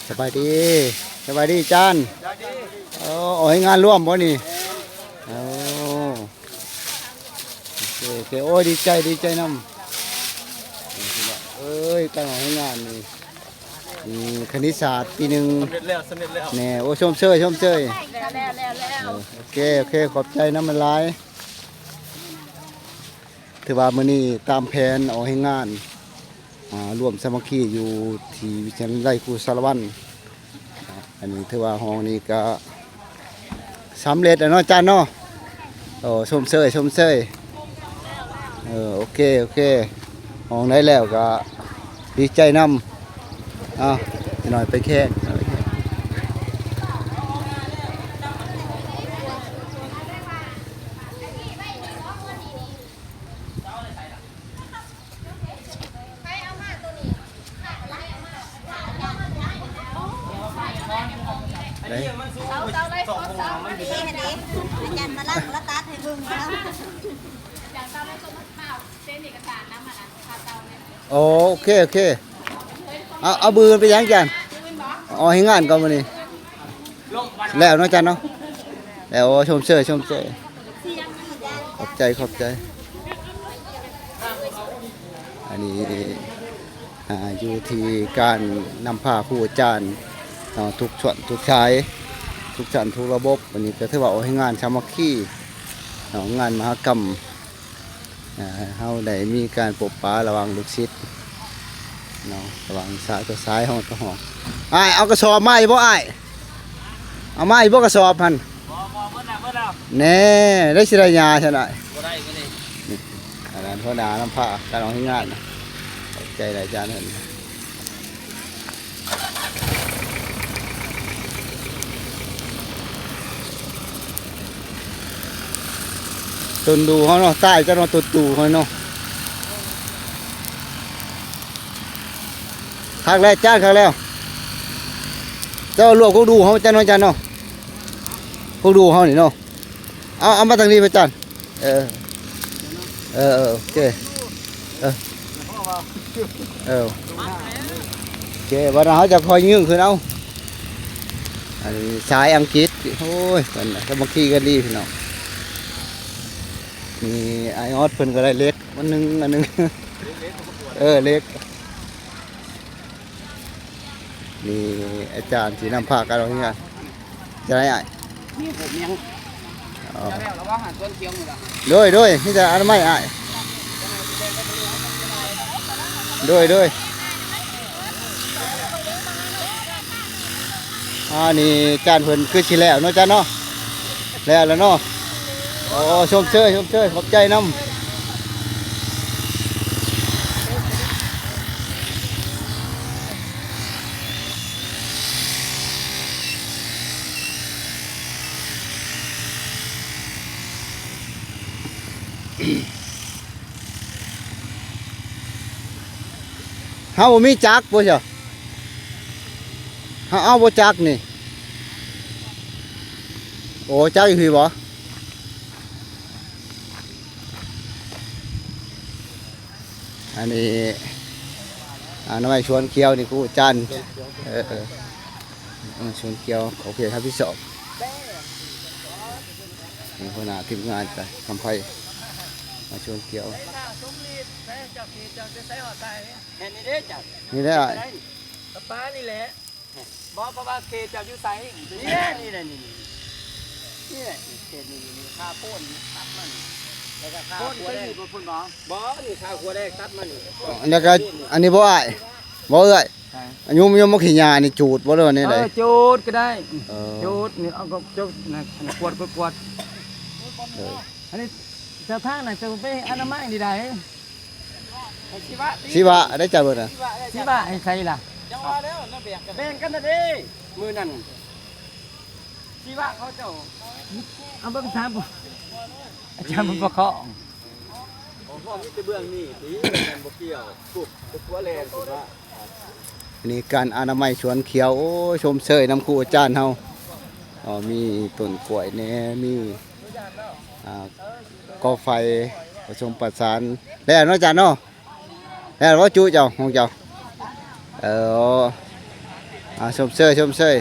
ສະບາຍດີ ສະບາຍດີອາຈານ. ໂອ້ ໂອ້ຍ ງານລວມບໍ່ນີ້? ໂອ້ ໂອເຄ ໂອເຄ ໂອ້ຍ ດີໃຈ ດີໃຈນຳ. ເອີຍ ຕັ້ງໃຫ້ງານນີ້ ອືມ ຄະນິດສາດປີໜຶ່ງ ສຳເລັດແລ້ວ ສຳເລັດແລ້ວ ແນ່. ໂອ້ ຊົມເຊີຍ ຊົມເຊີຍ ແລ້ວ ແລ້ວ ແລ້ວ ແລ້ວ. ເອີ ໂອເຄ ໂອເຄ ຂອບໃຈນຳຫຼາຍ. ຖືວ່າມື້ນີ້ຕາມແຜນອອກແຮງງານ ອ່າ ລວມສາມັກຄີຢູ່ທີ່ວິທະຍາໄລຄູສາລະວັນ. ອັນນີ້ຖືວ່າຫ້ອງນີ້ກະສຳເລັດແລ້ວເນາະອາຈານເນາະ. ໂອ້ ຊົມເຊີຍ ຊົມເຊີຍ. ເອີ ໂອເຄ ໂອເຄ ຫ້ອງໃດແລ້ວກະດີໃຈນຳ. ເອົາ ຈັກໜ້ອຍໄປແຂກ. ໂອເຄ ໂອເຄ ເອົາ ເອົາມື້ອື່ນໄປຫຍັງອາຈານ? ອໍ ເຮັດງານກ່ອນມື້ນີ້. ແລ້ວເນາະອາຈານເນາະ ແລ້ວ. ໂອ້ ຊົມເຊີຍ ຊົມເຊີຍ ຂອບໃຈ ຂອບໃຈ. ອັນນີ້ ອ່າ ຢູ່ທີ່ການນຳພາຄູອາຈານເນາະ ທຸກສ່ວນທຸກສາຍ ທຸກຊັ້ນທຸກລະບົບ. ອັນນີ້ກໍຖືວ່າ ໂອ້ ເຮັດງານສາມັກຄີເນາະ ງານມະຫະກຳ. ອ່າ ເຮົາໄດ້ມີການພົບປະລະຫວ່າງລູກສິດເນາະ ລະຫວ່າງສາຍຕໍ່ສາຍ ຫ້ອງຕໍ່ຫ້ອງ. ອ້າຍ ເອົາກະສອບມາຢູ່ບໍ່ອ້າຍ? ເອົາມາຢູ່ບໍ່ກະສອບຫັ້ນ? ບໍ່ ບໍ່ ໝົດແລ້ວ ໝົດແລ້ວ. ແນ່ ໄດ້ຊິໄດ້ຫຍ້າຊັ້ນອ້າຍ? ບໍ່ໄດ້ມື້ນີ້. ອັນນັ້ນຫົວໜ້ານຳພາການອອກແຮງງານນະ ຂອບໃຈອາຈານເພິ່ນ. ຕົ້ນດູ່ເຮົາເນາະ ຕາຍຈັກເນາະ ຕົ້ນດູ່ເຮົາເນາະ. ຄັກແລ້ວຈານ ຄັກແລ້ວ. ເຈົ້າລວກກົກດູ່ເຮົາຈານເນາະ ຈານເນາະ ກົກດູ່ເຮົານີ້ເນາະ. ເອົາ ເອົາມາທາງນີ້ພະອາຈານ. ເອີ ເອີ ເອີ ໂອເຄ ເອີ ເອີ ໂອເຄ ບາດນັ້ນເຮົາຈະຄ່ອຍຍື່ນຂຶ້ນເອົາ. ອັນນີ້ສາຍອັງກິດ ໂອ້ຍ ເພິ່ນສາມັກຄີກັນດີພີ່ນ້ອງ. ນີ້ອ້າຍອອດເພິ່ນກໍໄດ້ເຫຼັກມາໜຶ່ງອັນໜຶ່ງ ເອີ ເຫຼັກ. ນີ້ອາຈານຊິນຳພາກັນເອົາເຮືອນ ຈະໄດ້ອ້າຍ? ມີຫົວແມງ ອໍ ຈະແລ້ວລະວ່າຫາສວນຂຽວນີ້ລະ. ໂດຍ ໂດຍ ມີແຕ່ອະນາໄມອ້າຍ. ໂດຍ ໂດຍ. ອັນນີ້ຈານເພິ່ນຄືຊິແລ້ວເນາະ ຈານເນາະ. ແລ້ວລະເນາະ. ໂອ້ ຊົມເຊີຍ ຊົມເຊີຍ ຂອບໃຈນຳ. ເຮົາບໍ່ມີຈັກບໍ່ຊະ? ເຮົາເອົາບໍ່ຈັກນີ້? ໂອ້ ຈັກຢູ່ພີ້ບໍ່? ອັນນີ້ ອະນາໄມສວນຂຽວນີ້ ຄູອາຈານ ເອີ ເອີ ສວນຂຽວ ຂອບເຂດຮັບຜິດຊອບ. ນີ້ຫົວໜ້າທີມງານໄປ ຄຳໄພ ມາສວນຂຽວ. ແມ່ນນີ້ເດ້ ເຈົ້າ ນີ້ແຫຼະ ປ້ານີ້ແຫຼະ. ບໍ່ ເພາະວ່າເຂດເຈົ້າຢູ່ໃສ? ນີ້ແຫຼະ ນີ້ແຫຼະ ນີ້ ນີ້ແຫຼະ ເຂດນີ້ ນີ້ ຄາໂພນຕັດມັນ ແລ້ວກໍຄາຂົວແດງ. ບໍ່ ນີ້ຄາຂົວແດງຕັດມັນ ແລ້ວກໍອັນນີ້ບໍ່ອ້າຍ ບໍ່ເອື້ອຍ? ໃຊ່ ຍາມ ຍາມໝາກຂີ້ຫຍ້ານີ້ຈູດບໍ່ ຫຼືວ່າແນວໃດ? ເອີ ຈູດກໍໄດ້ ເອີ ຈູດນີ້ ເອົາກໍຈຸດ ກວດ ກວດ ກວດ. ເອີ ອັນນີ້ເຈົ້າທາງນະ ເຈົ້າໄປອະນາໄມນີ້ໄດ້. ຊິວະ ຊິວະໄດ້ເຈົ້າເບີນະ ຊິວະໃຫ້ໃສລະ? ຈັ່ງວ່າແລ້ວນະ ແບ່ງກັນ ແບ່ງກັນນະເດ້ ມື້ນັ້ນ ຊິວະເຂົາເຈົ້າ ເອົາເບິ່ງຖາມ ອາຈານບຸນປະເຄາະ. ໂອ້ ມີແຕ່ເບື້ອງນີ້ຕິ ແມ່ນບໍ່ກ່ຽວ ປຸບ ຕົວແລ່ນຂຶ້ນມາ. ອັນນີ້ການອະນາໄມສວນຂຽວ ໂອ້ຍ ຊົມເຊີຍນຳຄູອາຈານເຮົາ ເອົາ ມີຕົ້ນກ້ວຍແດ່ ມີ ອ່າ ກໍໄຟ ປະສົມປະສານ ແລ້ວເນາະອາຈານເນາະ. ແລ້ວບໍ່ຈຸເຈົ້າ ຂອງເຈົ້າ? ເອີ ອ່າ ຊົມເຊີຍ ຊົມເຊີຍ.